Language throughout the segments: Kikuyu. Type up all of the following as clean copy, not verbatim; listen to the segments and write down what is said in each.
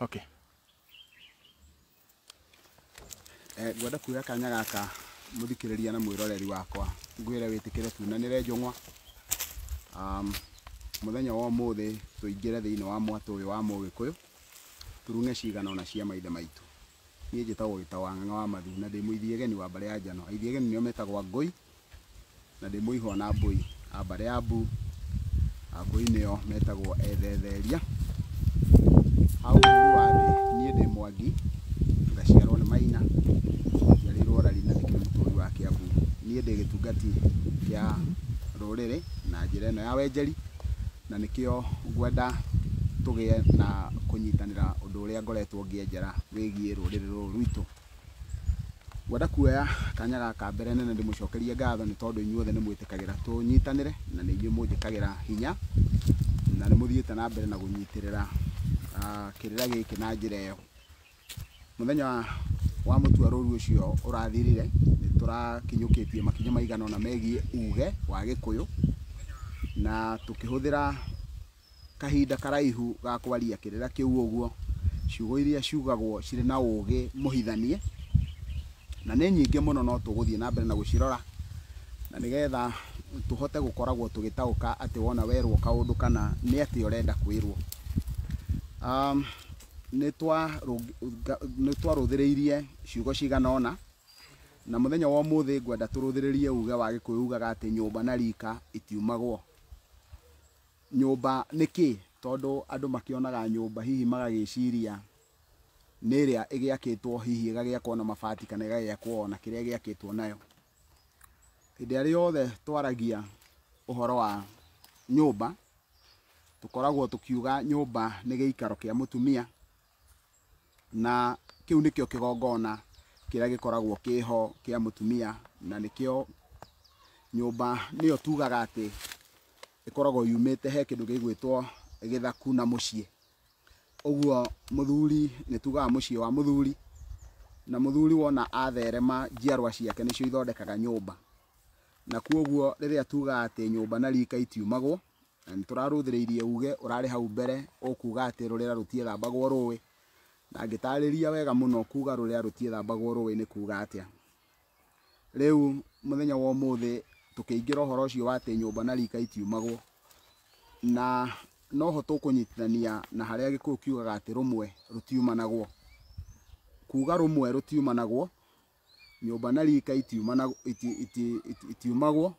Okay. Ngwenda kuoya kanya gaka muthikiriria na mwiroreri wakwa ngwire witikire tunanire njung'wa. Muthenya wa umuthi tuingire thiini wa mwatũ ũyũ wa Mũgĩkũyũ turung'e cigana ona cia maithe maitũ. Niĩ njĩtagwo Gĩtaũ wa Ng'ang'a wa Mathu na ndĩ mũithiegeni wa mbarĩ ya Njano. Aithiegeni nĩo metagwo Angũi na ndĩ mũihwa na Mbũi a mbarĩ ya Mbu. Angũi nĩo metagwo Ethetheria. Hau bũrũri wa thĩ niĩ ndĩ Mwangi, ngaciarwo nĩ Maina, njiarĩirwo Rari na ndĩkĩrĩ mũtũũri wa Kiambu. Niĩ ndĩ gĩtungati kĩa rũrĩrĩ na njĩra ĩno ya wenjeri, na nĩkĩo ngwenda tũgĩe na kũnyitanĩra ũndũ ũrĩa ngoretwo ngĩenjera wĩgiĩ rũrĩrĩ rũrũ rwitũ. Ngwenda kuoya kanya gaka mbere nene ndĩmũcokerie ngatho nĩ tondũ inyuothe nĩ mwĩtĩkagĩra tũnyitanĩre na nĩ inyuĩ mũnjĩkagĩra hinya na nĩ mũthiĩte na mbere na kũnyitĩrĩra kĩrĩra gĩkĩ na njĩra ĩyo. Mũthenya wa mũtua rũru ũcio ũrathirire nĩ tũrakinyũkĩtie makinya maigana ũna megiĩ uge wa Gĩkũyũ na tũkĩhũthĩra kahinda karaihu ga kwaria kĩrĩra kĩu ũguo, ciugo iria ciugagwo cirĩ na ũgĩ mũhithanie na nĩ nyingĩ mũno no tũgũthiĩ na mbere na gũcirora na nĩgetha tũhote gũkoragwo tũgĩtaũka atĩ wona werwo kaũndũ kana nĩ atĩ ũrenda kwĩrwo. Nĩ twarũthĩrĩirie ciugo cigana ũna na mũthenya wa ũmũthĩ ngwenda tũrũthĩrĩrie uge wa Gĩkũyũ ugaga atĩ nyũmba na rika itiumagwo. Nyũmba nĩ kĩ? Tondũ andũ makĩonaga nyũmba hihi magagĩciria nĩ ĩrĩa ĩgĩakĩtwo hihi ĩgagĩakwo na mabati kana ĩgagĩakwo na kĩrĩa ĩgĩakĩtwo nayo. Hĩndĩ ĩrĩa yothe twaragia ũhoro wa nyũmba tũkoragwo tũkiuga nyũmba nĩ gĩikaro kĩa mũtumia na kĩu nĩkĩo kĩgongona kĩrĩa gĩkoragwo kĩho kĩa mũtumia na nĩkĩo nyũmba nĩyo tugaga atĩ ĩkoragwo yumĩte he kĩndũ gĩgwĩtwo gĩthaku na mũciĩ. Ũguo mũthuri nĩ tugaga mũciĩ wa mũthuri na mũthuri wona atherema njiarwa ciake nĩcio ithondekaga nyũmba. Na kuoguo rĩrĩa tugaga atĩ nyũmba na rika itiumagwo, na nĩ tũrarũthĩrĩirie uge ũrarĩ hau mbere ũkuga atĩ rũrĩra rũtiethambagwo rũĩ, na ngĩtarĩria wega mũno kuga rũrĩra rũtiethambagwo rũĩ nĩ kuga atĩa. Rĩu mũthenya wa ũmũthĩ tũkĩingĩra ũhoro ũcio wa atĩ nyũmba na rika itiumagwo, na noho tũkũnyitithania na harĩa Gĩkũyũ kiugaga atĩ rũmwe rũtiumanagwo. Kuga rũmwe rũtiumanagwo, nyũmba na rika itiumagwo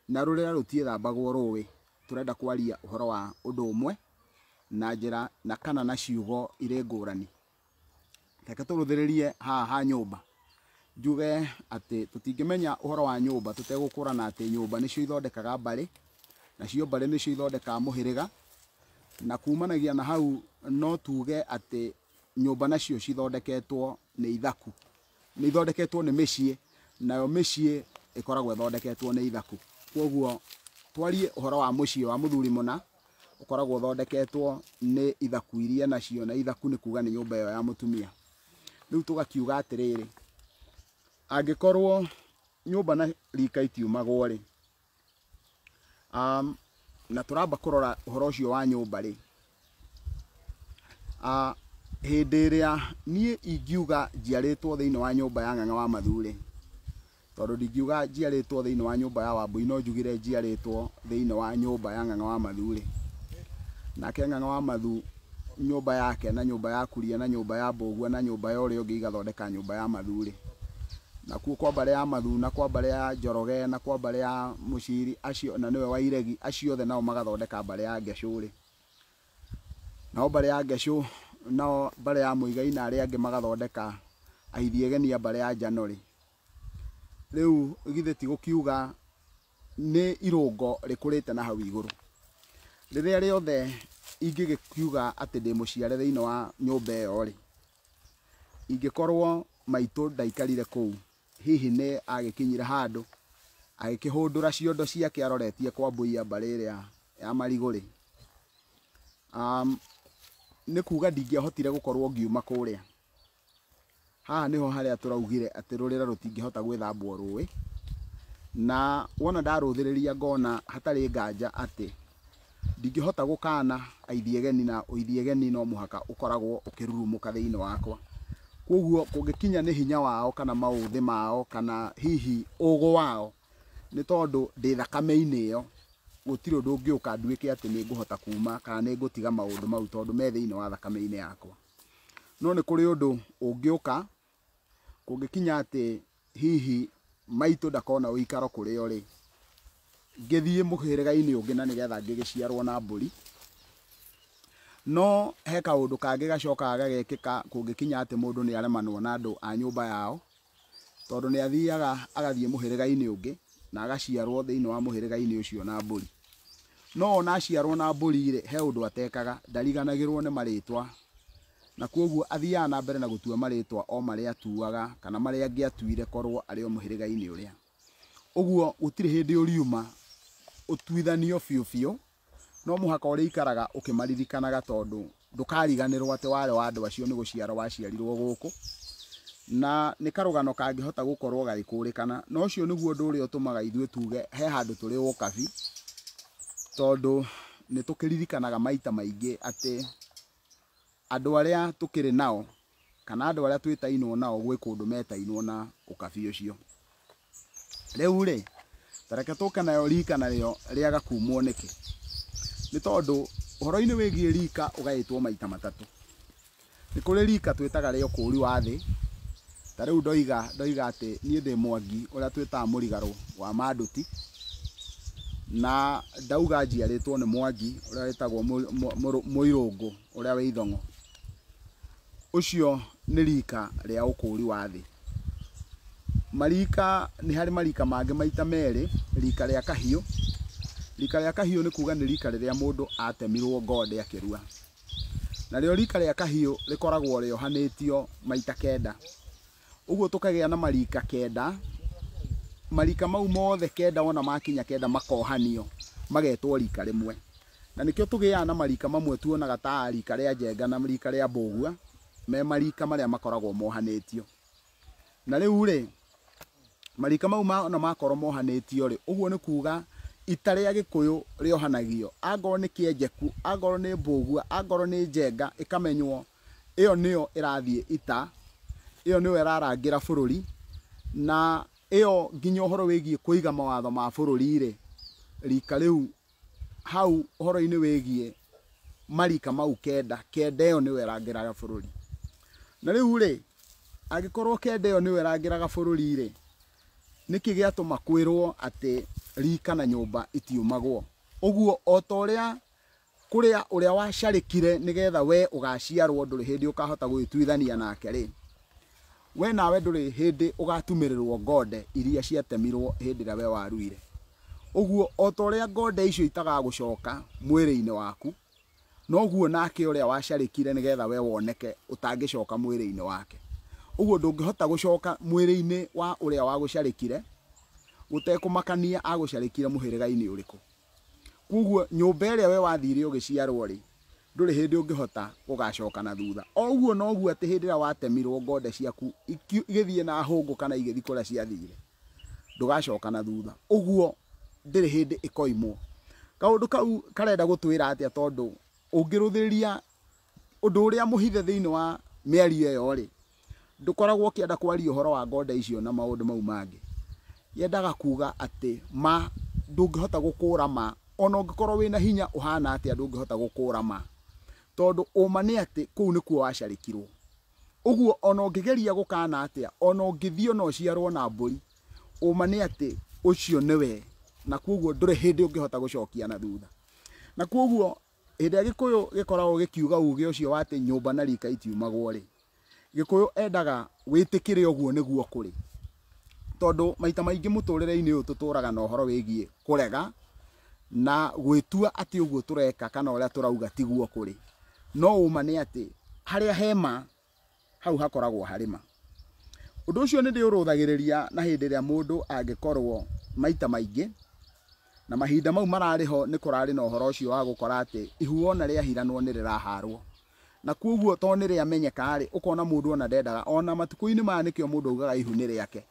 na rũrĩra rũtiethambagwo rũĩ. Tũrenda kwaria ũhoro wa ũndũ ũmwe na njĩra na kana na ciugo irĩ ngũrani. Reke tũrũthĩrĩrie haha ha nyũmba. Njuge atĩ tũtingĩmenya ũhoro wa nyũmba tũtegũkũrana atĩ nyũmba nĩcio ithondekaga mbarĩ, nacio mbarĩ nĩcio ithondekaga mũhĩrĩga, na kumanagia na hau no tuge atĩ nyũmba nacio cithondeketwo nĩ ithaku, nĩ ithondeketwo nĩ mĩciĩ, nayo mĩciĩ ĩkoragwo ĩthondeketwo nĩ ithaku. Kwoguo twarie ũhoro wa mũciĩ wa mũthuri mũna ũkoragwo ũthondeketwo nĩ ithaku iria nacio, na ithaku nĩ kuga nĩ nyũmba ĩyo ya mũtumia. Rĩu tũgakiuga atĩrĩrĩ, angĩkorwo nyũmba na rika itiumagwo rĩ, na tũramba kũrora ũhoro ũcio wa nyũmba rĩ, hĩndĩ ĩrĩa niĩ ingiuga njiarĩtwo thĩinĩ wa nyũmba ya Ng'ang'a wa Mathu rĩ, tondũ ndingiuga njiarĩtwo thĩinĩ wa nyũmba ya Wambui no njugire njiarĩtwo thĩinĩ wa nyũmba ya Ng'ang'a wa Mathu rĩ, nake Ng'ang'a wa Mathu nyũmba yake na nyũmba ya Kuria na nyũmba ya Mbũgua na nyũmba ya ũrĩa ũngĩ igathondeka nyũmba ya Mathu rĩ, nakuo kwa mbarĩ ya Mathu na kwa mbarĩ ya Njoroge na kwa mbarĩ ya Mũciri acio na nĩwe wa Iregi acio othe nao magathondeka mbarĩ ya Ngecũ rĩ, nao mbarĩ ya Ngecũ nao mbarĩ ya Mũigai na arĩa angĩ magathondeka Aithiegeni a mbarĩ ya Njano rĩ, rĩu githĩ ti gũkiuga nĩ irũngo rĩkũrĩte na hau igũrũ. Rĩrĩa rĩothe ingĩgĩkiuga atĩ ndĩ mũciare thĩinĩ wa nyũmba ĩyo rĩ, ingĩkorwo maitũ ndaikarire kũu, hihi nĩ agĩkinyire handũ agĩkĩhũndũra ciondo ciake aroretie kwa mbui ya mbarĩ ĩrĩa ya Marigũ rĩ, nĩ kuga ndingĩahotire gũkorwo ngiuma kũrĩa. Haha nĩho harĩa tũraugire atĩ rũrĩra rũtingĩhota gwĩthambwo rũĩ, na wona ndarũthĩrĩria ngona hatarĩ nganja atĩ Ndingĩhota gũkana aithiegeni na ũithiegeni no mũhaka ũkoragwo ũkĩrurumũka thĩinĩ wakwa. Koguo kũngĩkinya nĩ hinya wao kana maũthĩ mao kana hihi ũgũ wao, nĩ tondũ ndĩ thakame-inĩ ĩyo, gũtirĩ ũndũ ũngĩũka nduĩke atĩ nĩ ngũhota kuma kana nĩ ngũtiga maũndũ mau tondũ me thĩinĩ wa thakame-inĩ yakwa. No nĩ kũrĩ ũndũ ũngĩũka kũngĩkinya atĩ hihi maitũ ndakona ũikaro kũrĩ o rĩ, ngĩthiĩ mũhĩrĩga-inĩ ũngĩ na nĩgetha ngĩgĩciarwo na mbũri. No he kaũndũ kangĩ gacokaga gagekĩka kũngĩkinya atĩ mũndũ nĩ aremanwo na andũ a nyũmba yao, tondũ nĩ athiaga agathiĩ mũhĩrĩga-inĩ ũngĩ na agaciarwo thĩinĩ wa mũhĩrĩga-inĩ ũcio na mbũri. No ona aciarwo na mbũri rĩ, he ũndũ atekaga, ndariganagĩrwo nĩ marĩtwa, na koguo athiaga na mbere na gũtua marĩtwa o marĩa atuaga kana marĩa angĩatuire korwo arĩ o mũhĩrĩga-inĩ ũrĩa. Ũguo gũtirĩ hĩndĩ ũriuma ũtuithanio biũ biũ, no mũhaka ũrĩikaraga ũkĩmaririkanaga tondũ ndũkariganĩrwo atĩ warĩ wa andũ acio nĩ gũciarwo waciarirwo gũkũ. Na nĩ karũgano kangĩhota gũkorwo gagĩkũrĩkana, na ũcio nĩguo ũndũ ũrĩa ũtũmaga ithuĩ tuge he handũ tũrĩ ũkabi, tondũ nĩ tũkĩririkanaga maita maingĩ atĩ andũ arĩa tũkĩrĩ nao kana andũ arĩa twĩtainwo nao gwĩ kũndũ metainwo na ũkabi ũcio. Rĩu rĩ, ta reke tũke nayo rika narĩo rĩaga kumwo nĩkĩ? Nĩ tondũ ũhoro-inĩ wĩgiĩ rika ũgaĩtwo maita matatũ. Nĩ kũrĩ rika twĩtaga rĩa ũkũũri wa thĩ. Ta rĩu ndoiga atĩ niĩ ndĩ Mwangi ũrĩa twĩtaga mũrigarũ wa Manduti, na ndauga njiarĩtwo nĩ Mwangi ũrĩa wĩtagwo Mũirũngũ ũrĩa wĩ Ithong'o. Ũcio nĩ rika rĩa ũkũũri wa thĩ. Marika nĩ harĩ marika mangĩ maita merĩ, rika rĩa kahiũ. Rika rĩa kahiũ nĩ kuga nĩ rika rĩrĩa mũndũ atemirwo ngonde akĩrua. Narĩo rika rĩa kahiũ rĩkoragwo rĩohanĩtio maita kenda. Ũguo tũkagĩa na marika kenda. Marika mau mothe kenda wona makinya kenda makohanio magetwo rika rĩmwe. Na nĩkĩo tũgĩaga na marika mamwe tuonaga ta rika rĩa Njenga na rika rĩa Mbũgua, me marika marĩa makoragwo mohanĩtio. Na rĩu rĩ, marika mau ona makorwo mohanĩtio rĩ, ũguo nĩ kuga ita rĩa Gĩkũyũ rĩohanagio, angorwo nĩ kĩenjeku, angorwo nĩ Mbũgua, angorwo nĩ Njenga, ĩkamenywo ĩyo nĩyo ĩrathiĩ ita, ĩyo nĩyo ĩrarangĩra bũrũri, na ĩyo nginya ũhoro wĩgiĩ kũiga mawatho ma bũrũri rĩ, rika rĩu hau ũhoro-inĩ wĩgiĩ marika mau kenda, kenda ĩyo nĩyo ĩrangĩraga bũrũri. Na rĩu rĩ, angĩkorwo kenda ĩyo nĩyo ĩrangĩraga bũrũri rĩ, nĩkĩ gĩatũma kwĩrwo atĩ rika na nyũmba itiumagwo? Ũguo o ta ũrĩa kũrĩa ũrĩa wacarĩkire nĩgetha we ũgaciarwo ndũrĩ hĩndĩ ũkahota gwĩtuithania nake rĩ, we nawe ndũrĩ hĩndĩ ũgatumĩrĩrwo ngonde iria ciatemirwo hĩndĩ ĩrĩa we waruire. Ũguo o ta ũrĩa ngonde icio itagagũcoka mwĩrĩ-inĩ waku, noguo nake ũrĩa wacarĩkire nĩgetha we woneke ũtangĩcoka mwĩrĩ-inĩ wake. Ũguo ndũngĩhota gũcoka mwĩrĩ-inĩ wa ũrĩa wagũcarĩkire gũtekũmakania agũcarĩkire mũhĩrĩga-inĩ ũrĩkũ. Koguo nyũmba ĩrĩa we wathire ũgĩciarwo rĩ, ndũrĩ hĩndĩ ũngĩhota gũgacoka na thutha. O ũguo noguo atĩ hĩndĩ ĩrĩa watemirwo ngonde ciaku igĩthiĩ na hũngũ kana igĩthiĩ kũrĩa ciathire, ndũgacoka na thutha. Ũguo ndĩrĩ hĩndĩ ĩkoimwo. Kaũndũ kau karenda gũtwĩra atĩa? Tondũ ũngĩrũthĩrĩria ũndũ ũrĩa mũhithe thĩinĩ wa mĩario ĩyo rĩ, ndũkoragwo ũkĩenda kwaria ũhoro wa ngonde icio na maũndũ mau mangĩ. Yendaga kuga atĩ ma ndũngĩhota gũkũra ma, ona ũngĩkorwo wĩna hinya ũhana atĩa ndũngĩhota gũkũra ma, tondũ ũma nĩ atĩ kũu nĩkuo wacarĩkirwo. Ũguo ona ũngĩgeria gũkana atĩa, ona ũngĩthiĩ ona ũciarwo na mbũri, ũma nĩ atĩ ũcio nĩwe, na koguo ndũrĩ hĩndĩ ũngĩhota gũcokia na thutha. Na koguo hĩndĩ ĩrĩa Gĩkũyũ gĩkoragwo gĩkiuga uge ũcio wa atĩ nyũmba na rika itiumagwo rĩ, Gĩkũyũ endaga wĩtĩkĩre ũguo nĩguo kũrĩ. Tondũ maita maingĩ mũtũrĩre-inĩ ũyũ tũtũraga na ũhoro wĩgiĩ kũrega na gwĩtua atĩ ũguo tũreka kana ũrĩa tũrauga tiguo kũrĩ. No ũma nĩ atĩ harĩa hema hau hakoragwo harĩ ma. Ũndũ ũcio nĩ ndĩũrũthagĩrĩria na hĩndĩ ĩrĩa mũndũ angĩkorwo maita maingĩ na mahinda mau mararĩ ho nĩ kũrarĩ na ũhoro ũcio wa gũkora atĩ ihu ona rĩahiranwo nĩ rĩraharwo. Na koguo to nĩ rĩamenyeka rĩ, ũkona mũndũ ona ndendaga, ona matukũ-inĩ maya nĩkĩo mũndũ augaga ihu nĩ rĩake,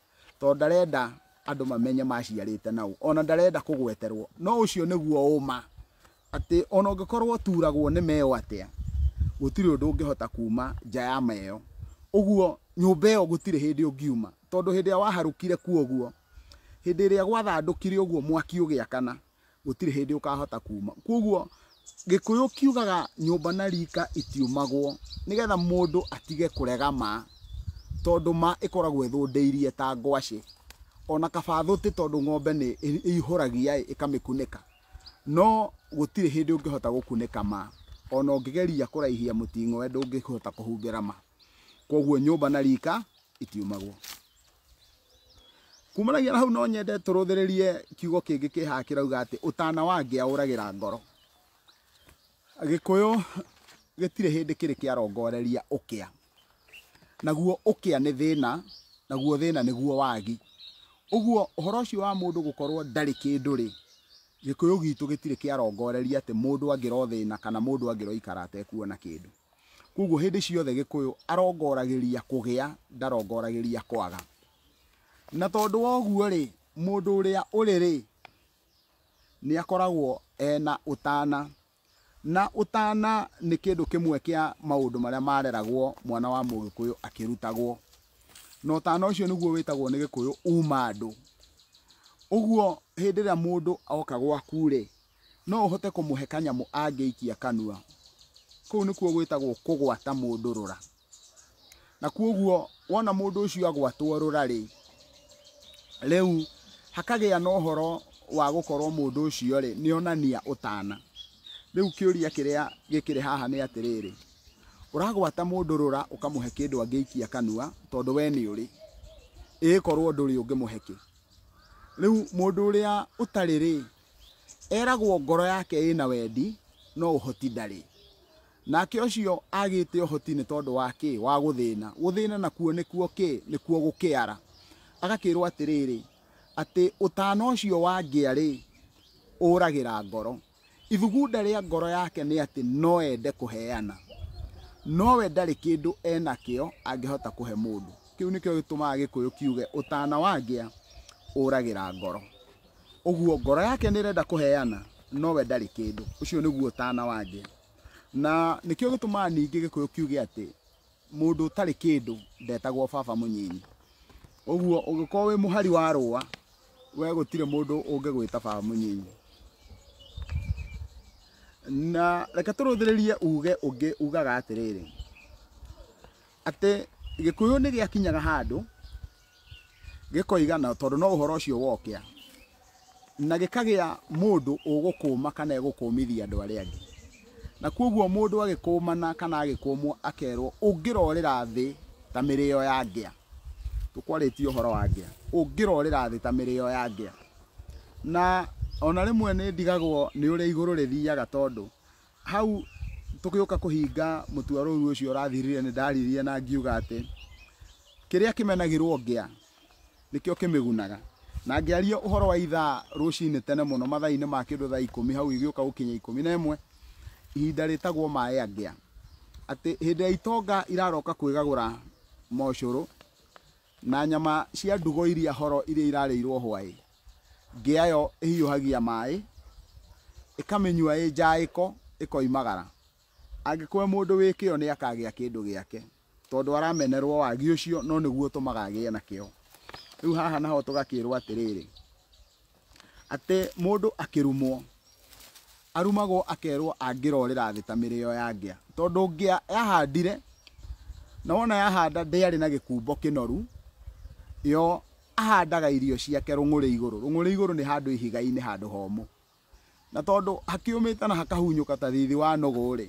tondũ ndarenda andũ mamenye maciarĩte nau, ona ndarenda kũgweterwo. No ũcio nĩguo ũma, Atĩ ona ũngĩkorwo ũturagwo nĩ meo atĩa, gũtirĩ ũndũ ũngĩhota kuma nja ya meo. Ũguo nyũmba ĩyo gũtirĩ hĩndĩ ũngiuma, tondũ hĩndĩ ĩrĩa waharũkire kuo ũguo, hĩndĩ ĩrĩa gwathandũkire ũguo mwaki ũgĩakana, gũtirĩ hĩndĩ ũkahota kuma. Koguo Gĩkũyũ kiugaga nyũmba na rika itiumagwo, nĩgetha mũndũ atige kũrega ma, tondũ ma ĩkoragwo ĩthũndĩirie ta ngwacĩ. Ona kaba thũtĩ, tondũ ng'ombe nĩ ĩihũragia ĩkamĩkunĩka. No gũtirĩ hĩndĩ ũngĩhota gũkunĩka ma. Ona ũngĩgeria kũraihia mũting'oe ndũngĩhota kũhumbĩra ma. Koguo nyũmba na rika itiumagwo. Kumanagia na hau no nyende tũrũthĩrĩrie kiugo kĩngĩ kĩ haha kĩrauga atĩ ũtana wa ngĩa ũragĩra ngoro. Gĩkũyũ gĩtirĩ hĩndĩ kĩrĩ kĩarongoreria ũkĩa. Naguo ũkĩa nĩ thĩna, naguo thĩna nĩguo wagi. Ũguo ũhoro ũcio wa mũndũ gũkorwo ndarĩ kĩndũ rĩ, Gĩkũyũ gitũ gĩtirĩ kĩarongoreria atĩ mũndũ angĩrothĩna kana mũndũ angĩroikara atekuona kĩndũ. Koguo hĩndĩ ciothe Gĩkũyũ arongoragĩria kũgĩa, ndarongoragĩria kwaga. Na tondũ wa ũguo rĩ, mũndũ ũrĩa ũrĩ rĩ, nĩ akoragwo ena ũtana. Na ũtana nĩ kĩndũ kĩmwe kĩa maũndũ marĩa mareragwo mwana wa Mũgĩkũyũ akĩrutagwo. Na ũtana ũcio nĩguo wĩtagwo nĩ Gĩkũyũ uma andũ. Ũguo hĩndĩ ĩrĩa mũndũ oka gwaku rĩ, no ũhote kũmũhe kanyamũ angĩikia kanua. Kũu nĩkuo gwĩtagwo kũgwata mũndũ rũra. Na koguo wona mũndũ ũcio agwatwo rũra rĩ, rĩu hakagĩa na ũhoro wa gũkorwo mũndũ ũcio rĩ, nĩ onania ũtana. Rĩu kĩũria kĩrĩa gĩkĩrĩ haha nĩ atĩrĩrĩ, ũragwata mũndũ rũra ũkamũhe kĩndũ angĩikia kanua tondũ we nĩ ũrĩ, ĩkorwo ndũrĩ ũngĩmũhe kĩ. Rĩu mũndũ ũrĩa ũtarĩ rĩ, eragwo ngoro yake ĩna wendi no ũhoti ndarĩ. Nake ũcio agĩte ũhoti nĩ tondũ wa kĩ? Wa gũthĩna. Gũthĩna nakuo nĩkuo kĩ? Nĩkuo gũkĩara. Agakĩrwo atĩrĩrĩ, atĩ ũtana ũcio wa ngĩa rĩ, ũragĩra ngoro. Ithugunda rĩa ngoro yake nĩ atĩ no ende kũheana, no we ndarĩ kĩndũ enakĩo angĩhota kũhe mũndũ. Kĩu nĩkĩo gĩtũmaga Gĩkũyũ kiuge ũtana wa ngĩa ũragĩra ngoro. Ũguo ngoro yake nĩ ĩrenda kũheana, no we ndarĩ kĩndũ. Ũcio nĩguo ũtana wa ngĩa. Na nĩkĩo gĩtũmaga ningĩ Gĩkũyũ kiuge atĩ mũndũ ũtarĩ kĩndũ ndetagwo baba mũnyinyi. Ũguo ũngĩkorwo wĩ mũhari wa rũa, we gũtirĩ mũndũ ũngĩgwĩta baba mũnyinyi. Na reke tũrũthĩrĩrie uge ũngĩ ugaga atĩrĩrĩ, atĩ Gĩkũyũ nĩ gĩakinyaga handũ gĩkoiga, na tondũ no ũhoro ũcio wokĩa, na gĩkagĩa mũndũ ũgũkũma kana egũkũmithia andũ arĩa angĩ. Na koguo mũndũ agĩkũmana kana agĩkũmwo akerwo ũngĩrorĩra thĩ ta mĩrĩo ya ngĩa. Tũkwarĩtie ũhoro wa ngĩa. Ũngĩrorĩra thĩ ta mĩrĩo ya ngĩa. Na ona rĩmwe nĩ ndigagwo nĩ ũrĩa igũrũ rĩthiaga, tondũ hau tũgĩũka kũhinga mũtuarũru ũcio ũrathirire, nĩ ndaririe na ngiuga atĩ kĩrĩa kĩmenagĩrwo ngĩa nĩkĩo kĩmĩgunaga. Na ngĩaria ũhoro wa ithaa rũcinĩ tene mũno mathaa-inĩ ma kĩndũ thaa 10 hau igĩũka gũkinya 11, ihinda rĩtagwo maĩ a ngĩa. Atĩ hĩndĩ ya itonga iraroka kwĩgagũra mocũrũ na nyama cia ndugo iria horo iria irarĩirwo hwaĩ, ngĩa yo ĩhiũhagia maĩ ĩkamĩnyua ĩ njaĩko ĩkoimagara. Angĩkorwo mũndũ wĩ kĩo nĩ akagĩa kĩndũ gĩake, tondũ aramenerwo wagi ũcio no nĩguo ũtũmaga agĩe nakĩo. Rĩu haha naho tũgakĩrwo atĩrĩrĩ, atĩ mũndũ akĩrumwo arumagwo akerwo angĩrorĩra thĩ ta mĩrĩo ya ngĩa, tondũ ngĩa yahandire na wona yahanda ndĩarĩ na gĩkumbo kĩnoru, yo ahandaga irio ciake rũng'ũrĩ igũrũ. Rũng'ũrĩ igũrũ nĩ handũ ihiga-inĩ, handũ homũ, na tondũ hakĩũmĩte na hakahunyũka ta thithi wa nũgũ rĩ,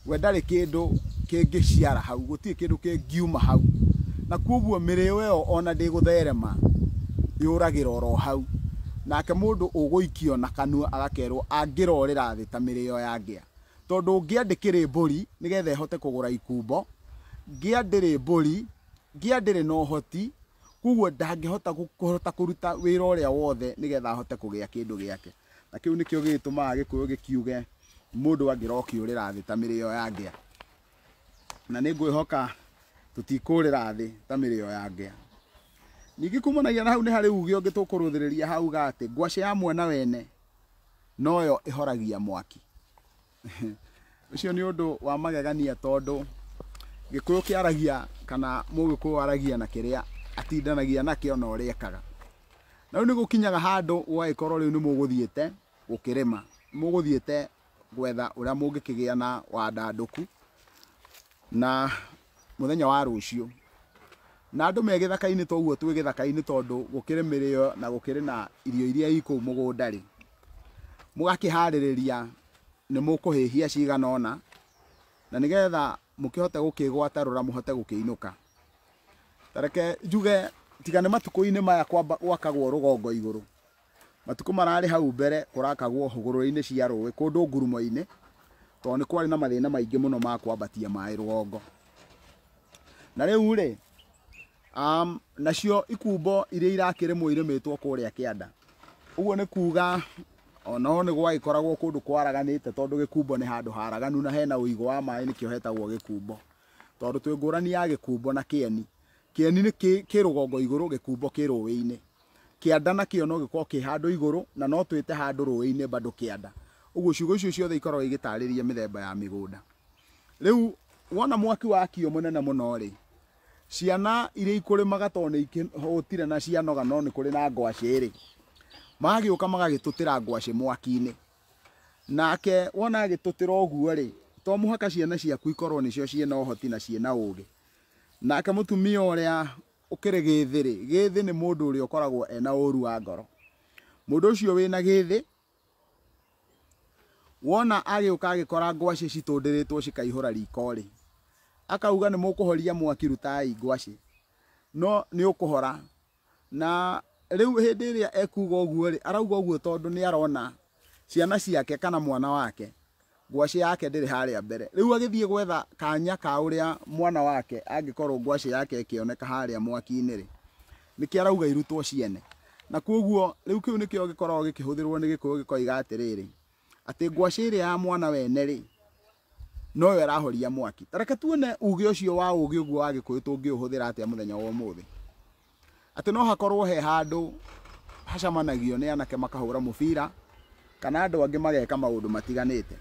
we ndarĩ kĩndũ kĩngĩciara hau, gũtirĩ kĩndũ kĩngiuma hau. Na koguo mĩrĩo ĩyo ona ndĩgũtherema, yũragĩra oro hau. Nake mũndũ ũgũikio na kanua agakerwo angĩrorĩra thĩ ta mĩrĩo ya ngĩa, tondũ ngĩa ndĩkĩrĩ mbũri nĩgetha ĩhote kũgũra ikumbo, ngĩa ndĩrĩ mbũri, ngĩa ndĩrĩ na ũhoti, koguo ndangĩhota kũhota kũruta wĩra ũrĩa wothe nĩgetha ahote kũgĩa kĩndũ gĩake. Na kĩu nĩkĩo gĩgĩtũmaga Gĩkũyũ gĩkiuge mũndũ angĩrokĩũrĩra thĩ ta mĩrĩo ya ngĩa. Na nĩ ngwĩhoka tũtikũrĩra thĩ ta mĩrĩo ya ngĩa. Ningĩ kumanagia na hau nĩ harĩ uge ũngĩ tũkũrũthĩrĩria hau ga atĩ ngwacĩ ya mwana wene noyo ĩhoragia mwaki. Ũcio nĩ ũndũ wa magegania tondũ Gĩkũyũ kĩaragia kana Mũgĩkũyũ aragia na kĩrĩa atindanagia nakĩo na ũrĩa ekaga. Na rĩu nĩ gũkinyaga handũ gũgagĩkorwo rĩu nĩ mũgũthiĩte gũkĩrĩma, mũgũthiĩte gwetha ũrĩa mũngĩkĩgĩa na wandandũku na mũthenya wa rũciũ. Na andũ me gĩthaka-inĩ toguo twĩ gĩthaka-inĩ tondũ gũkĩrĩ mĩrĩo na gũkĩrĩ na irio iria i kũu mũgũnda rĩ, mũgakĩharĩrĩria nĩ mũkũhĩhia cigana ũna na nĩgetha mũkĩhote gũkĩgwatarũra mũhote gũkĩinũka. Ta reke njuge tiga nĩ matukũ-inĩ maya gwakagwo rũgongo igũrũ, matukũ mararĩ hau mbere kũrakagwo hũgũrũrũ-inĩ cia rũĩ kũndũ ngurumo-inĩ, tondũ nĩ kwarĩ na mathĩna maingĩ mũno ma kwambatia maĩ rũgongo. Na rĩu rĩ, nacio ikumbo iria irakĩrĩmwo irĩmĩtwo kũrĩa kĩanda. Ũguo nĩ kuga onaho nĩ gwagĩkoragwo kũndũ kwaraganĩte tondũ gĩkumbo nĩ handũ haraganu na hena ũigũ wa maĩ nĩkĩo hetagwo gĩkumbo. Tondũ twĩ ngũrani ya gĩkumbo na kĩeni. Kĩeni nĩ kĩ rũgongo igũrũ, gĩkumbo kĩ rũĩ-inĩ. Kĩanda nakĩo no gĩkorwo kĩ handũ igũrũ na no twĩte handũ rũĩ-inĩ bado kĩanda. Ũguo ciugo icio ciothe ikoragwo igĩtarĩria mĩthemba ya mĩgũnda. Rĩu wona mwaki wakio mũnene mũno rĩ, ciana iria ikũrĩmaga tondũ nĩ ikĩhũtire na cianoga no nĩ kũrĩ na ngwacĩ rĩ, magagĩũka magagĩtũtĩra ngwacĩ mwaki-inĩ. Nake wona agĩtũtĩra ũguo rĩ, to mũhaka ciana ciaku ikorwo nĩcio ciĩna ũhoti na ciĩna ũgĩ. Nake mũtumia ũrĩa ũkĩrĩ gĩthĩ rĩ, gĩthĩ nĩ mũndũ ũrĩa ũkoragwo ena ũru wa ngoro. Mũndũ ũcio wĩna gĩthĩ, wona agĩũka agĩkora ngwacĩ citũndĩrĩtwo cikaihũra riko rĩ, akauga nĩ mũkũhoria mwaki rutai ngwacĩ, no nĩ ũkũhora. Na rĩu hĩndĩ ĩrĩa ekuga ũguo rĩ, arauga ũguo tondũ nĩ arona ciana ciake kana mwana wake ngwacĩ yake ndĩrĩ harĩa mbere. Rĩu agĩthiĩ gwetha kanya ka ũrĩa mwana wake angĩkorwo ngwacĩ yake ĩkĩoneka harĩa mwaki-inĩ rĩ, nĩkĩo arauga irutwo ciene. Na koguo rĩu kĩu nĩkĩo gĩkoragwo gĩkĩhũthĩrwo nĩ Gĩkũyũ gĩkoiga atĩrĩrĩ, atĩ ngwacĩ ĩrĩa ya mwana wene rĩ, noyo ĩrahoria mwaki. Ta reke tuone uge ũcio wa ũgĩ ũguo wa Gĩkũyũ tũngĩũhũthĩra atĩa mũthenya wa ũmũthĩ. Atĩ no hakorwo he handũ hacamanagio nĩ anake makahũra mũbira kana andũ angĩ mageka maũndũ matiganĩte.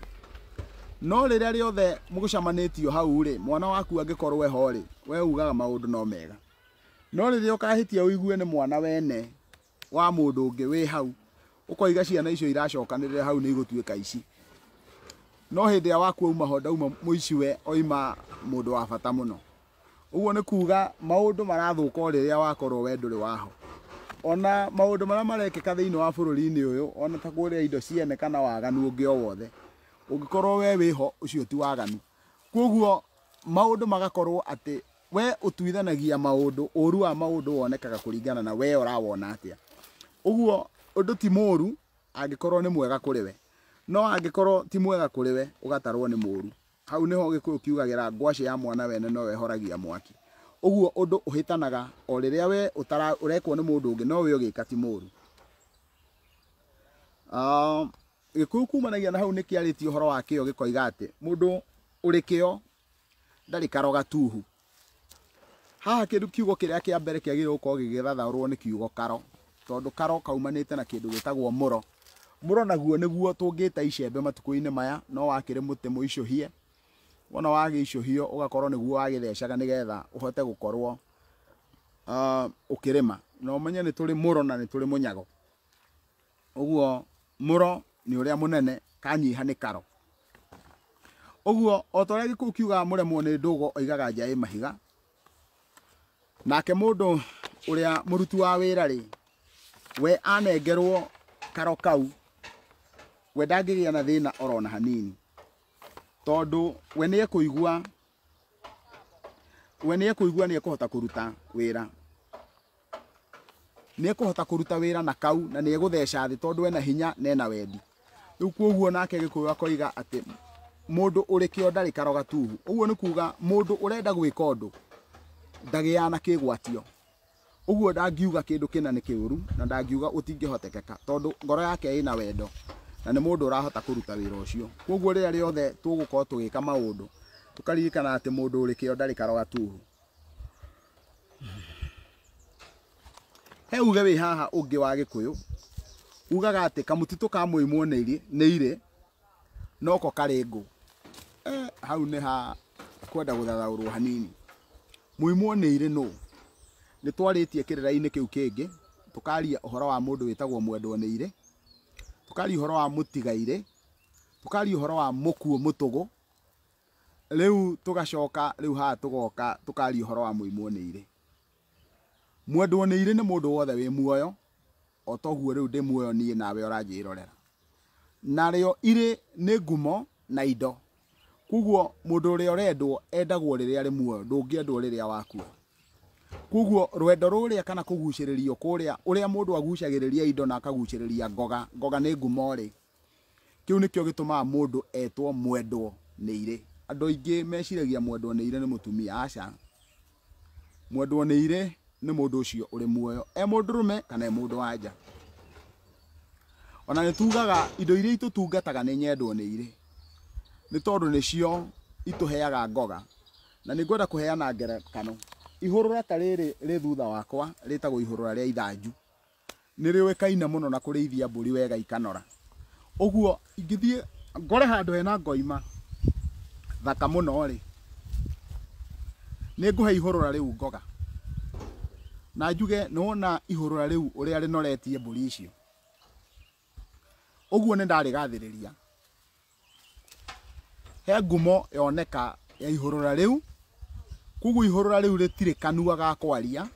No rĩrĩa rĩothe mũgũcamanĩtio hau rĩ, mwana waku angĩkorwo eho rĩ, we ugaga maũndũ no mega. No rĩrĩa ũkahĩtia ũigue nĩ mwana wene wa mũndũ ũngĩ wĩ hau, ũkoiga ciana icio iracokanĩrĩra hau nĩ igũtuĩka ici. No hĩndĩ ĩrĩa waku auma ho ndauma mũici we oima mũndũ wa bata mũno. Ũguo nĩ kuga maũndũ marathũka o rĩrĩa wakorwo we ndũrĩ waho. Ona maũndũ marĩa marekĩka thĩinĩ wa bũrũri-inĩ ũyũ, ona ta kũrĩa indo ciene kana waganu ũngĩ o wothe, ũngĩkorwo we wĩho ũcio ti waganu. Koguo maũndũ magakorwo atĩ we ũtuithanagia maũndũ, ũru wa maũndũ wonekaga kũringana na we ũrawona atĩa. Ũguo ũndũ ti mũru angĩkorwo nĩ mwega kũrĩ we, no angĩkorwo ti mwega kũrĩ we ũgatarwo nĩ mũru. Hau nĩho Gĩkũyũ kiugagĩra ngwacĩ ya mwana wene noyo ĩhoragia mwaki. Ũguo ũndũ ũhĩtanaga o rĩrĩa we ũrekwo nĩ mũndũ ũngĩ no we ũgĩka ti mũru. Gĩkũyũ kumanagia na hau nĩ kĩarĩtie ũhoro wa kĩo gĩkoiga atĩ mũndũ ũrĩ kĩo ndarĩ karo gatuhu. Haha kĩndũ kiugo kĩrĩa kĩa mbere kĩagĩrĩirwo gũkorwo gĩgĩthathaũrwo nĩ kiugo karo, tondũ karo kaumanĩte na kĩndũ gĩtagwo mũro. Mũro naguo nĩguo tũngĩta icembe matukũ-inĩ maya, no wakĩrĩ mũtĩ mũicũhie. Wona wagĩicũhio ũgakorwo nĩguo wagĩthecaga nĩgetha ũhote gũkorwo ũkĩrĩma. Na ũmenye nĩ tũrĩ mũro na nĩ tũrĩ mũnyago. Ũguo mũro nĩ ũrĩa mũnene, kanyiha nĩ karo. Ũguo o ta ũrĩa Gĩkũyũ kiugaga mũremwo nĩ ndũgo oigaga nja ĩ mahiga. Nake mũndũ ũrĩa mũruti wa wĩra rĩ, we anengerwo karo kau, we ndangĩgĩa na thĩna orona hanini, tondũ we nĩ ekũigua, we nĩ ekũigua nĩ ekũhota kũruta wĩra. Nĩ ekũhota kũruta wĩra na kau na nĩ egũtheca thĩ tondũ ena hinya na ena wendi. Rĩu koguo nake Gĩkũyũ akoiga atĩ mũndũ ũrĩ kĩo ndarĩ karo gatuhu. Ũguo nĩ kuga mũndũ ũrenda gwĩka ũndũ ndagĩaga na kĩgwatio. Ũguo ndangiuga kĩndũ kĩna nĩ kĩũru na ndangiuga ũtingĩhotekeka tondũ ngoro yake ĩna wendo na nĩ mũndũ ũrahota kũruta wĩra ũcio. Koguo rĩrĩa rĩothe tũgũkorwo tũgĩka maũndũ tũkaririkana atĩ mũndũ ũrĩ kĩo ndarĩ karo gatuhu. He uge wĩ haha ũngĩ wa Gĩkũyũ Ugaga atĩ kamũtitũ ka mũimwo nĩ irĩ noko karĩ ngũ. Hau nĩ ha kwenda gũthathaũrwo hanini. Mũimwo nĩ irĩ nũ? Nĩ twarĩtie kĩrĩra-inĩ kĩu kĩngĩ, tũkaria ũhoro wa mũndũ wĩtagwo mwendwo nĩ irĩ, tũkaria ũhoro wa mũtigairĩ, tũkaria ũhoro wa mũkuũ mũtũgũ. Rĩu tũgacoka rĩu haha tũgoka tũkaria ũhoro wa mũimwo nĩ irĩ. Mwendwo nĩ irĩ nĩ mũndũ wothe wĩ muoyo, o toguo rĩu ndĩ muoyo niĩ nawe ũranjĩrorera. Narĩo irĩ nĩ ngumo na indo. Koguo mũndũ ũrĩa ũrendwo endagwo rĩrĩa arĩ muoyo, ndũngĩendwo rĩrĩa wakua. Koguo rwendo rũrĩa kana kũgucĩrĩrio kũrĩa ũrĩa mũndũ agucagĩrĩria indo na akagucĩrĩria ngoga, ngoga nĩ ngumo rĩ, kĩu nĩkĩo gĩtũmaga mũndũ etwo mwendwo nĩ irĩ. Andũ aingĩ meciragia mwendwo nĩ irĩ nĩ mũtumia, aca. Mwendwo nĩ irĩ nĩ mũndũ ũcio ũrĩ muoyo, e mũndũrũme kana e mũndũ wa nja. Ona nĩ tugaga indo iria itũtungataga nĩ nyendwo nĩ irĩ, nĩ tondũ nĩcio itũheaga ngoga. Na nĩ ngwenda kũheana ngerekano. Ihũrũra ta rĩrĩ rĩ thutha wakwa rĩtagwo ihũrũra rĩa ithanju. Nĩ rĩũĩkaine mũno na kũrĩithia mbũri wega ikanora. Ũguo ingĩthiĩ ngore handũ hena ngoima thaka mũno rĩ, nĩ ngũhe ihũrũra rĩu ngoga. Na njuge nĩ wona ihũrũra rĩu ũrĩa rĩnoretie mbũri icio. Ũguo nĩ ndarĩgathĩrĩria. He ngumo yoneka ya ihũrũra rĩu. Koguo ihũrũra rĩu rĩtirĩ kanua ga kwaria,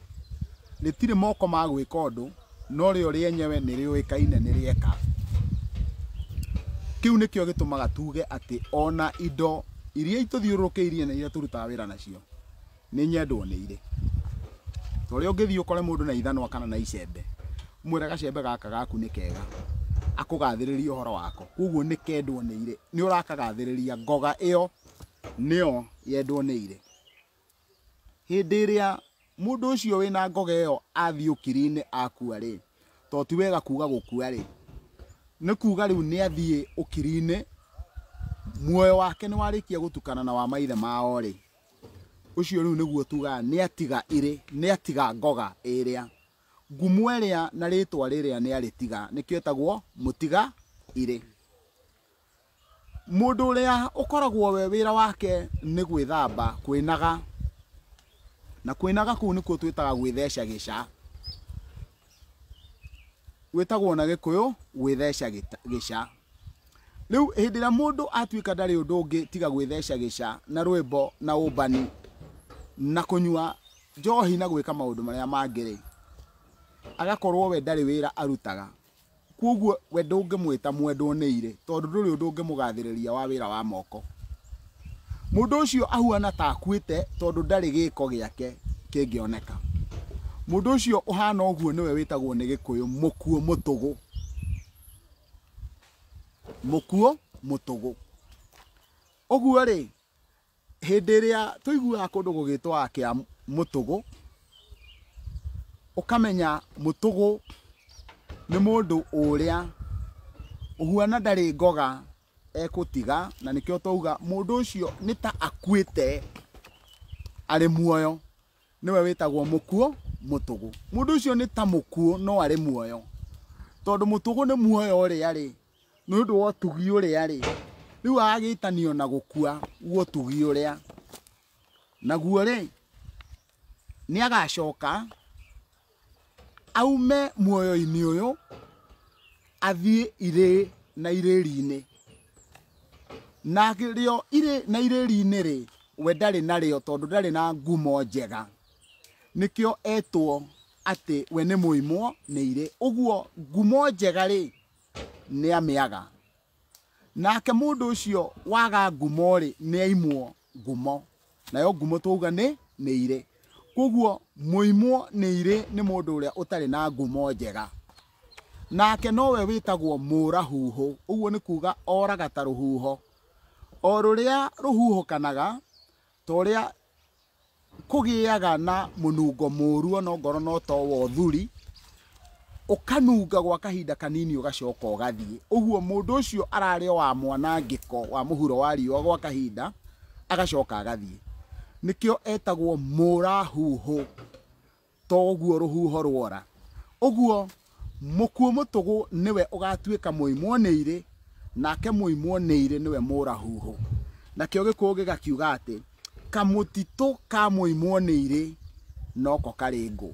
rĩtirĩ moko ma gwĩka ũndũ, no rĩo rĩenyewe nĩ rĩũĩkaine nĩ rĩeka. Kĩu nĩkĩo gĩtũmaga tuge atĩ ona indo iria itũthiũrũrũkĩirie na iria tũrutaga wĩra nacio nĩ nyendwo nĩ irĩ. Ta ũrĩa ũngĩthiĩ ũkore mũndũ na ithanwa kana na icembe, ũmwĩre gacembe gaka gaku nĩ kega, akũgathĩrĩrie ũhoro wako. Koguo nĩ kendwo nĩ irĩ, nĩ ũrakagathĩrĩria, ngoga ĩyo nĩyo yendwo nĩ irĩ. Hĩndĩ ĩrĩa mũndũ ũcio wĩna ngoga ĩyo athiĩ ũkiri-inĩ akua rĩ, to ti wega kuga gũkua rĩ, nĩ kuga rĩu nĩ athiĩ ũkiri-inĩ, muoyo wake nĩ warĩkia gũtukana na wa maithe mao rĩ, ũcio rĩu nĩguo tugaga nĩ atiga irĩ, nĩ atiga ngoga ĩrĩa. Ngumo ĩrĩa na rĩtwa rĩrĩa nĩ arĩtiga, nĩkĩo ĩtagwo mũtiga irĩ. Mũndũ ũrĩa ũkoragwo we wĩra wake nĩ gwĩthamba, kwĩnaga. Na kwĩnaga kũu nĩkuo twĩtaga gwĩtheca gĩca. Gwĩtagwo na Gĩkũyũ gwĩtheca gĩca. Rĩu hĩndĩ ĩrĩa mũndũ atuĩka ndarĩ ũndũ ũngĩ tiga gwĩtheca gĩca na rwĩmbo na ũmbani na kũnyua njohi na gwĩka maũndũ marĩa mangĩ rĩ, agakorwo we ndarĩ wĩra arutaga. Koguo we ndũngĩmwĩta mwendwo nĩ irĩ, tondũ ndũrĩ ũndũ ũngĩmũgathĩrĩria wa wĩra wa moko. Mũndũ ũcio ahuana ta akuĩte tondũ ndarĩ gĩko gĩake kĩngĩoneka. Mũndũ ũcio ũhana ũguo nĩwe wĩtagwo nĩ Gĩkũyũ mũkuũ mũtũgũ. Mũkuũ mũtũgũ. Ũguo rĩ, hĩndĩ ĩrĩa tũiguaga kũndũ gũgĩtwo kĩa mũtũgũ, ũkamenya mũtũgũ nĩ mũndũ ũrĩa ũhuana ndarĩ ngoga ekũtiga, na nĩkĩo twauga mũndũ ũcio nĩ ta akuĩte arĩ muoyo, nĩwe wĩtagwo mũkuũ mũtũgũ. Mũndũ ũcio nĩ ta mũkuũ no arĩ muoyo, tondũ mũtũgũ nĩ muoyo ũrĩa rĩ, nĩ ũndũ wa ũtugi ũrĩa rĩ, rĩu agagĩtanio na gũkua guo ũtugi ũrĩa. Naguo rĩ, nĩ agacoka aume muoyo-inĩ ũyũ athiĩ irĩ na irĩri-inĩ. Na rĩo irĩ na irĩri-inĩ rĩ, we ndarĩ narĩo tondũ ndarĩ na ngumo njega. Nĩkĩo etwo atĩ we nĩ mũimwo nĩ irĩ. Ũguo ngumo njega rĩ, nĩ amĩaga. Nake mũndũ ũcio waga ngumo rĩ, nĩ aimwo ngumo. Nayo ngumo twauga nĩ irĩ. Koguo mũimwo nĩ irĩ nĩ mũndũ ũrĩa ũtarĩ na ngumo njega. Nake nowe wĩtagwo mũrahuhu. Ũguo nĩ kuga oraga ta rũhuho. O rũrĩa rũhuhũkanaga, ta ũrĩa kũgĩaga na mũnungo mũru ona ongorwo no to wa ũthuri, ũkanunga gwa kahinda kanini ũgacoka ũgathiĩ. Ũguo mũndũ ũcio ararĩ o wa mwanangĩko wa mũhuro wa riũa gwa kahinda, agacoka agathiĩ. Nĩkĩo etagwo mũrahuhu, toguo rũhuho rwora. Ũguo Mũkuũ mũtũgũ nĩwe ũgatuĩka mũimwo nĩ irĩ, nake mũimwo nĩ irĩ nĩwe mũrahuhũ. Nakĩo Gĩkũyũ gĩgakiuga atĩ kamũtitũ ka mũimwo nĩ irĩ noko karĩ ngũ.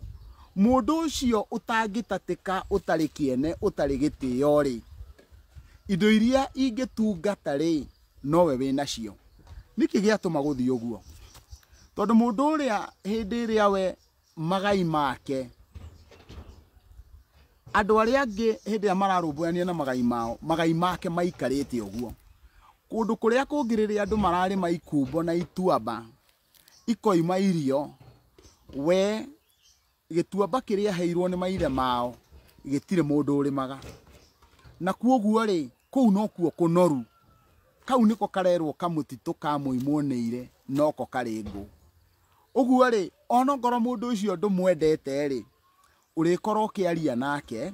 Mũndũ ũcio ũtangĩtatĩka, ũtarĩ kĩene, ũtarĩ gĩtĩo rĩ, indo iria ingĩtungata rĩ, nowe wĩnacio. Nĩkĩ gĩatũma gũthiĩ ũguo? Tondũ mũndũ ũrĩa hĩndĩ ĩrĩa we magai make, andũ arĩa angĩ hĩndĩ ĩrĩa mararũmbũyania na magai mao, magai make maikarĩte ũguo. Kũndũ kũrĩa kũngĩ rĩrĩa andũ mararĩma ikumbo na ituamba, ikoima irio, we gĩtuamba kĩrĩa aheirwo nĩ maithe mao gĩtirĩ mũndũ ũrĩmaga. Na kuoguo rĩ, kũu nokuo kũnoru. Kau nĩko karerwo kamũtitũ ka mũimwo nĩ irĩ noko karĩ ngũ. Ũguo rĩ, onokorwo mũndũ ũcio ndũmwendete rĩ, ũrĩkorwo ũkĩaria nake,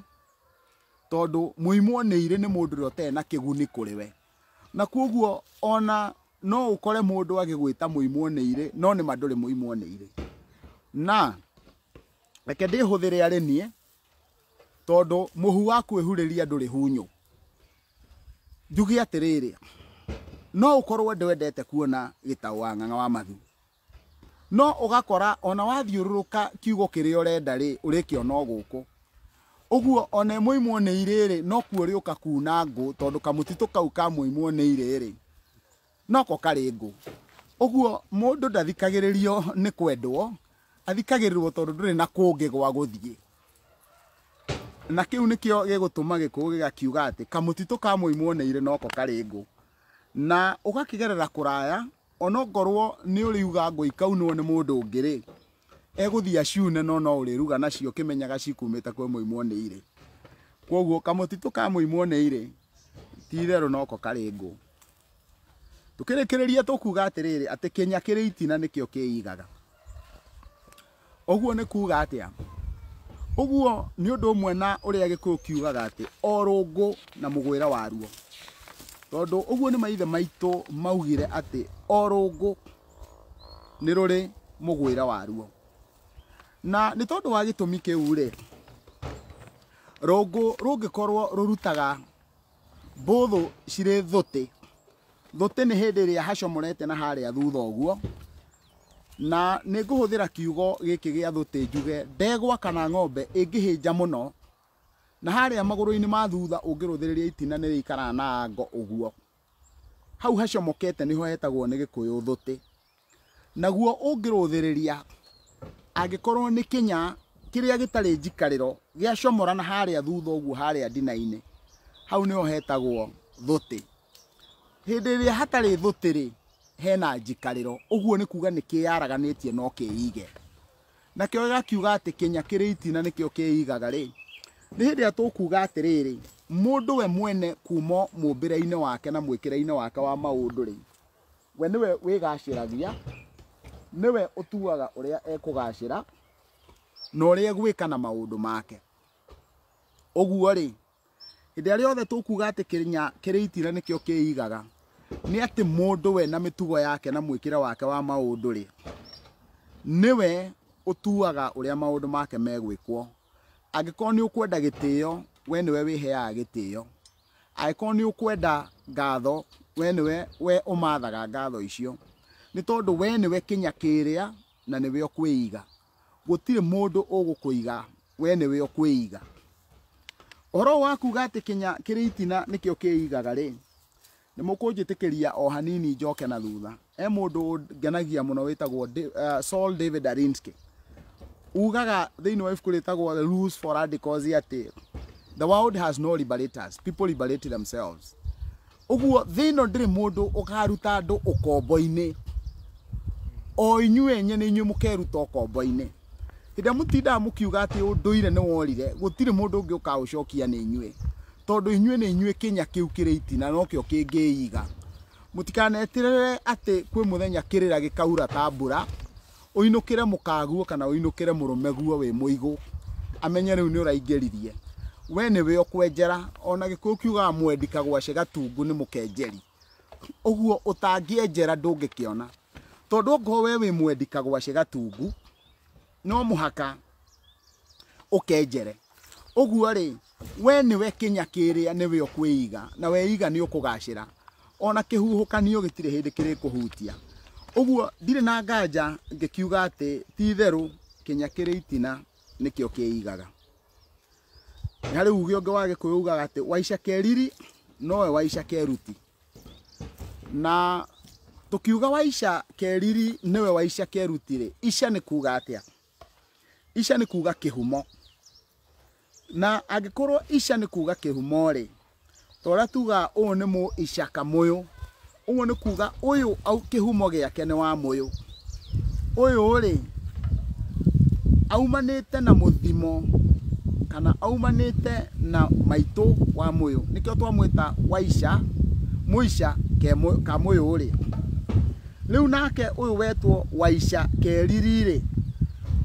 tondũ mũimwo nĩ irĩ nĩ mũndũ ũrĩa ũtarĩ na kĩguni kũrĩ we. Na kuoguo ona no ũkore mũndũ agĩgwĩta mũimwo nĩ irĩ, no nĩma ndũrĩ mũimwo nĩ irĩ. Na reke ndĩhũthĩre arĩ niĩ, tondũ mũhu wa kwĩhurĩria ndũrĩ hunyũ. Njuge atĩrĩrĩ, no ũkorwo ndwendete kuona Gĩtaũ wa Ng'ang'a wa Mathu, no ũgakora ona wathiũrũrũka kiugo kĩrĩa ũrenda rĩ, ũrĩkĩona o gũkũ. Ũguo ona mũimwo nĩ irĩ rĩ, nokuo ũrĩũka kuna ngũ, tondũ kamũtitũ kau ka mũimwo nĩ irĩ rĩ, noko karĩ ngũ. Ũguo mũndũ ndathikagĩrĩrio nĩ kwendwo, athikagĩrĩrwo tondũ ndũrĩ na kũngĩ gwa gũthiĩ. Na kĩu nĩkĩo gĩgũtũma Gĩkũyũ gĩgakiuga atĩ kamũtitũ ka mũimwo nĩ irĩ noko karĩ ngũ. Na ũgakĩgerera kũraya, onongorwo nĩ ũrĩuga ngũ ikaunwo nĩ mũndũ ũngĩ rĩ, egũthiĩ aciune no no ũrĩruga nacio ũkĩmenyaga cikumĩte kwĩ mũimwo nĩ irĩ. Kwoguo kamũtitũ ka mũimwo nĩ irĩ ti itherũ noko karĩ ngũ. Tũkĩrĩkĩrĩria tũkuga atĩrĩrĩ, atĩ kĩnya kĩrĩ itina nĩkĩo kĩigaga. Ũguo nĩ kuga atĩa? Ũguo nĩ ũndũ ũmwe na ũrĩa Gĩkũyũ kiugaga atĩ o rũngũ na mũgwĩra waruo. Tondũ ũguo nĩ maithe maitũ maugire atĩ o rũngũ nĩ rũrĩ mũgwĩra waruo. Na nĩ tondũ wa gĩtũmi kĩu rĩ, rũngũ rũngĩkorwo rũrutaga mbũthũ cirĩ thũtĩ. Thũtĩ nĩ hĩndĩ ĩrĩa hacomorete na harĩa thutha ũguo. Na nĩ ngũhũthĩra kiugo gĩkĩ gĩa thũtĩ njuge ndegwa kana ng'ombe ĩngĩhĩnja mũno, na harĩa magũrũ-inĩ ma thutha ũngĩrũthĩrĩria itina nĩ rĩikaraga na ngo ũguo. Hau hacomokete nĩho hetagwo nĩ Gĩkũyũ thũtĩ. Naguo ũngĩrũthĩrĩria angĩkorwo nĩ kĩnya kĩrĩa gĩtarĩ njikarĩro gĩacomora na harĩa thutha ũguo harĩa ndina-inĩ, hau nĩho hetagwo thũtĩ. Hĩndĩ ĩrĩa hatarĩ thũtĩ rĩ, hena njikarĩro, ũguo nĩ kuga nĩ kĩyaraganĩtie no kĩige. Nakĩo gĩgakiuga atĩ kĩnya kĩrĩ itina nĩkĩo kĩigaga rĩ, nĩ hĩndĩ ĩrĩa tũkuga atĩrĩrĩ, mũndũ we mwene kuma mũmbĩre-inĩ wake na mwĩkĩre-inĩ wake wa maũndũ rĩ, we nĩwe wĩgacĩragia, nĩwe ũtuaga ũrĩa ekũgacĩra na ũrĩa egwĩka na maũndũ make. Ũguo rĩ, hĩndĩ ĩrĩa yothe tũkuga atĩ kĩnya kĩrĩ itina nĩkĩo kĩigaga, nĩ atĩ mũndũ we na mĩtugo yake na mwĩkĩre wake wa maũndũ rĩ, nĩwe ũtuaga ũrĩa maũndũ make megwĩkwo. Angĩkorwo nĩ ũkwenda gĩtĩo, we nĩwe wĩheaga gĩtĩo. Angĩkorwo nĩ ũkwenda ngatho, we nĩwe we ũmathaga ngatho icio. Nĩ tondũ we nĩwe kĩnya kĩrĩa na nĩwe ũkwĩiga. Gũtirĩ mũndũ ũgũkũiga, we nĩwe ũkwĩiga. Ũhoro wa kuga atĩ kĩnya kĩrĩ itina nĩkĩo kĩigaga rĩ, nĩ mũkũnjĩtĩkĩria o hanini njoke na thutha. He mũndũ ngenagia mũno wĩtagwo Saul David Alinsky. Ugaga thĩinĩ wa ibuku rĩtagwo The Rules for Radicals atĩ the world has no liberators, people liberate themselves. Ũguo thĩ ĩno ndĩrĩ mũndũ ũkaruta andũ ũkombo-inĩ. O inyuĩ enye nĩ inyuĩ mũkeruta ũkombo-inĩ. Hĩndĩ ĩrĩa mũtindaga mũkiuga atĩ ũndũire nĩ worire, gũtirĩ mũndũ ũngĩ ũkaũcokia nĩ inyuĩ. Tondũ inyuĩ nĩ inyuĩ kĩnya kĩu kĩrĩ itina nokĩo kĩngĩiga. Mũtikaneterere atĩ kwĩ mũthenya kĩrĩra gĩkaura ta mbura, ũinũkĩre mũkaguo kana ũinũkĩre mũrũmeguo wĩ mũigũ, amenye rĩu nĩ ũraingĩririe. We nĩwe ũkwenjera, ona Gĩkũyũ kiugaga mwendi kagwace gatungu nĩ mũkenjeri. Ũguo ũtangĩenjera ndũngĩkĩona. Tondũ ongorwo we wĩ mwendi kagwace gatungu, no mũhaka ũkenjere. Ũguo rĩ, We nĩwe kĩnya kĩrĩa nĩwe ũkwĩiga, na weiga nĩ ũkũgacĩra. Ona kĩhuhũkanio gĩtirĩ hĩndĩ kĩrĩkũhutia. Ũguo ndirĩ na nganja ngĩkiuga atĩ ti itherũ kĩnya kĩrĩ itina nĩkĩo kĩigaga. Nĩ harĩ uge ũngĩ wa Gĩkũyũ ugaga atĩ waica keriri nowe waica keruti. Na tukiuga waica keriri niwe waica keruti rĩ, ica nĩ kuga atĩa? Ica nĩ kuga kĩhumo. Na angĩkorwo ica nĩ kuga kĩhumo rĩ, ta ũrĩa tugaga ũyũ nĩ mũica kamũyũ, ũguo nĩ kuga ũyũ au kĩhumo gĩake nĩ wa mũyũ. Ũyũ rĩ, aumanĩte na mũthimo kana aumanĩte na maitũ wa mũyũ, nĩkĩo twamwĩta waica mũica kamũyũ rĩ. Rĩu nake ũyũ wetwo waica keriri rĩ,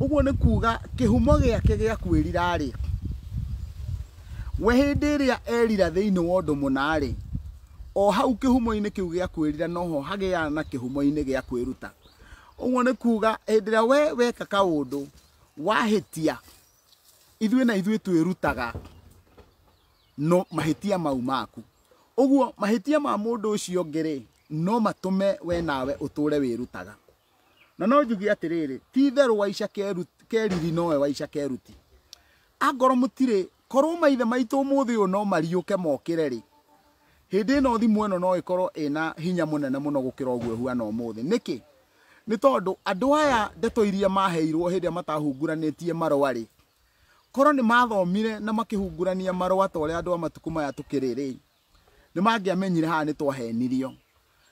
ũguo nĩ kuga kĩhumo gĩake gĩa kwĩrira rĩ, we hĩndĩ ĩrĩa erira thĩinĩ wa ũndũ mũna rĩ, o hau kĩhumo-inĩ kĩu gĩa kwĩrira noho hagĩaga na kĩhumo-inĩ gĩa kwĩruta. Ũguo nĩ kuga hĩndĩ ĩrĩa we weka kaũndũ wahĩtia, ithuĩ na ithuĩ twĩrutaga no mahĩtia mau maku. Ũguo mahĩtia ma mũndũ ũcio ũngĩ rĩ, no matũme we nawe ũtũre wĩrutaga. Na no njuge atĩrĩrĩ, ti itherũ waica keriri nowe waica keruti. Angorwo mũtirĩ, korwo maithe maitũ ũmũthĩ ũyũ no mariũke mokĩre rĩ, hĩndĩ ĩno thimũ ĩno no ĩkorwo ĩna hinya mũnene mũno gũkĩra ũguo ĩhuana ũmũthĩ. Nĩkĩ? Nĩ tondũ andũ aya ndeto iria maheirwo hĩndĩ ĩrĩa matahunguranĩtie marũa rĩ, korwo nĩ mathomire na makĩhungurania marũa ta ũrĩa andũ a matukũ maya tũkĩrĩ rĩ, nĩ mangĩamenyire haha nĩ twahenirio.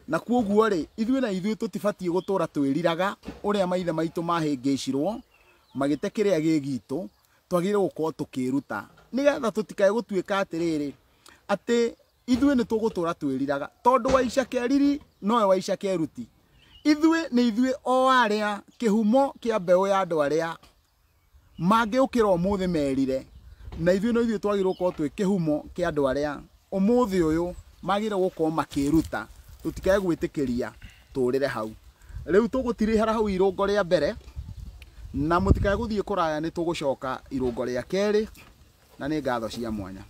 Na kuoguo rĩ, ithuĩ na ithuĩ tũtibatiĩ gũtũra twĩriraga ũrĩa maithe maitũ mahĩngĩcirwo magĩte kĩrĩa gĩ gitũ, twagĩrĩirwo gũkorwo tũkĩruta nĩgetha tũtikae gũtuĩka atĩrĩrĩ atĩ ithuĩ nĩ tũgũtũra twĩriraga, tondũ waica keriri nowe waica keruti. Ithuĩ nĩ ithuĩ o arĩa kĩhumo kĩa mbeũ ya andũ arĩa mangĩũkĩra ũmũthĩ merire, na ithuĩ no ithuĩ twagĩrĩirwo gũkorwo twĩ kĩhumo kĩa andũ arĩa ũmũthĩ ũyũ magĩrĩirwo gũkorwo makĩruta, tũtikae gwĩtĩkĩria tũrĩre hau. Rĩu tũgũtirĩhara hau irũngo rĩa mbere, na mũtikae gũthiĩ kũraya, nĩ tũgũcoka irũngo rĩa kerĩ, na nĩ ngatho cia mwanya.